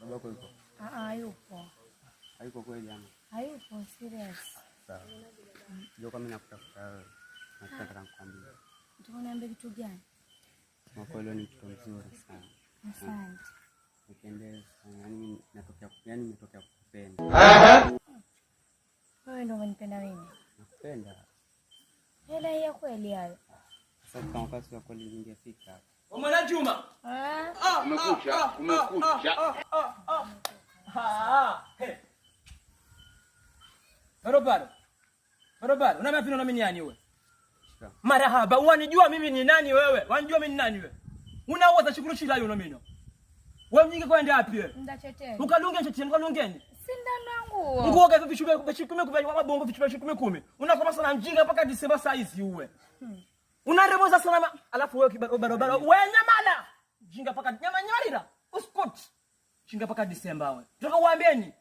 Babako yuko? Ah, hayupo. Hayuko kweli ama? Hayupo serious. Sawa. Ndio kwa mimi nakutafuta wewe. Nataka nikwambie. Unataka uniambie kitu gani? Kwa kweli wewe ni mtoto mzuri sana. Asante. Nipendeza sana. Yaani mimi natokea, yaani nimetokea kukupenda. Wewe ndio umenipenda mimi. Nakupenda. Hela ya kweli hayo. Sasa kama kasi ya kweli ningefika hapa. Mwana Juma. Ah, Kumekucha, kumekucha. Ah, he. Barobaro. Barobaro, una mavino na mimi nani wewe? Shika. Marahaba, wanijua mimi ni nani wewe? Wanijua mimi ni nani wewe? Unaweza shukuru shila yuno mino. Wewe mnyingi kwenda wapi wewe? Ndacheteni. Ukalunge cheteni, ukalungeni. Sindano yangu. Nguo kwa vichube vichukumi kumi kwa bongo vichube vichukumi kumi. Unakoma sana mjinga mpaka Disemba saa hizi uwe. Unaremoza sana alafu wewe barobaro wewe nyamala. Jinga mpaka nyama nyalira. Usikot. Jinga mpaka Disemba wewe. Nataka kuambieni.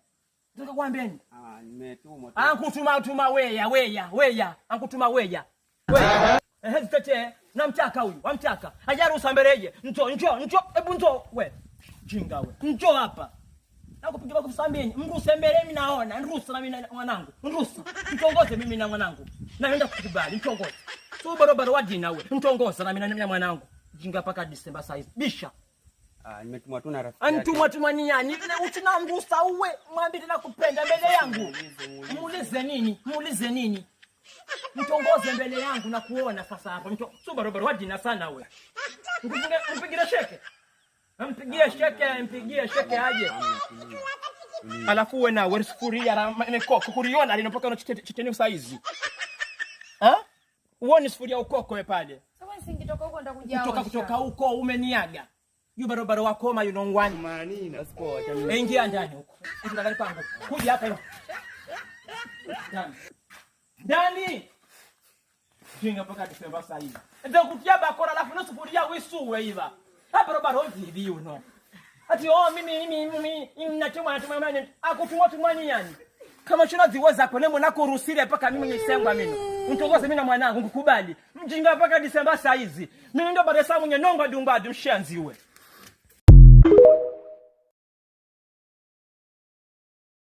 Nataka kuambieni. Ah, nimetumwa tu. Ankutuma tuma weya weya weya. Ankutuma weya. Weya. Ehe zitete namtaka huyu, wamtaka. Hajaruhusa mbeleje. Njo njo njo hebu njo we. Jinga we. Njo hapa. Nakupiga makofi sambini. Mruse mbele mimi naona. Nrusa na mimi na mwanangu. Nrusa. Mtongoze mimi na mwanangu. Naenda kukubali mtongoze. Tu barobaro wa dina we. Mtongoza na mimi na mwanangu. Jinga paka Disemba size. Bisha. Ah, nimetumwa tu na rafiki yake. Antumwa tumwa ni yani? Utina mrusa uwe. Mwambie tena kupenda mbele yangu. Muulize, muulize. Muulize nini? Muulize nini? Mtongoze mbele yangu na kuona sasa hapo. Mto barobaro wa dina sana we. Mpigie sheke. Mpigie sheke, mpigie sheke aje. Hamna, tulia. Tulia. Alafu uwe nawe sufuria la mikoko kuliona lino mpaka unachiteni saizi. Ha? Uone sufuria ukoko we pale. Sasa nisingitoka huko nitakuja. Kutoka huko umeniaga. Yu barobaro wako ma yunongwani. Basi poa, acha mimi. Ingia ndani huko. Ndani pangu. Kuja hapa hiyo. Ndani. Ndani. Jinga mpaka Disemba saa hizi. Ndio kutia bakora alafu nusu sufuria wisuwe iva. Hapa barobaro hivi uno. Ati oh mimi mimi natumwa natumwa nani akutumwa tumwa ni yani. Kama chuna ziweza kwa nemo nakurusile mpaka mimi nisengwa mimi. Mtongoze mimi na mwanangu ngukubali. Mjinga mpaka Disemba saa hizi. Mimi ndo baresa mwenye nongwa dumbadu mshenzi we.